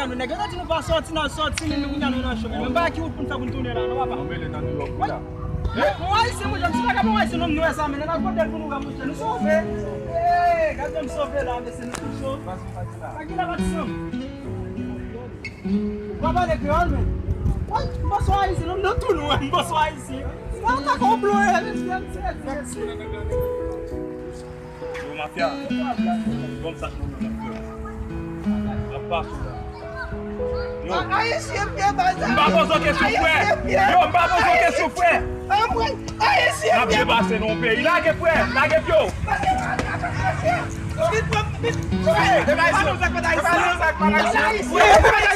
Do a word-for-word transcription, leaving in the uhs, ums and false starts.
Nou nèg yo ta di nou pa sòti, n al sòti, men nou kounye a nou nan cho. Men bagay ki wout pou n fè pou n tounen la, non, papa? Nou mele nan New York la. Mwen, mwen ayisyen, mwen, jan m si pa ka bon ayisyen, non, m nwè sa, men nan kote l pou nou wè, monchè, nou sove. Hey, gade jan m sove la, mesye, nou tou cho. Sa ki la, pati sanm? Ou pa pale kreyòl, men. Mwen, m pa sou ayisyen, non, m nan tou nou, m pa sou ayisyen. Sa ta konplo, mesye, mesye, mesye. Yo, mafya. Kòm sa, nou, nou, nou. Apa sou la. Yo. Ayisyen pye, bazan. M pa poze w kesyon, frè. Yo, m pa poze w kesyon, frè. Anmwey, ayisyen pye. N ap depase nan yon peyi. Lage, frè. Lage pye w. Vit, vit, vit. Frè, se pa ayisyen. Se pa ayisyen.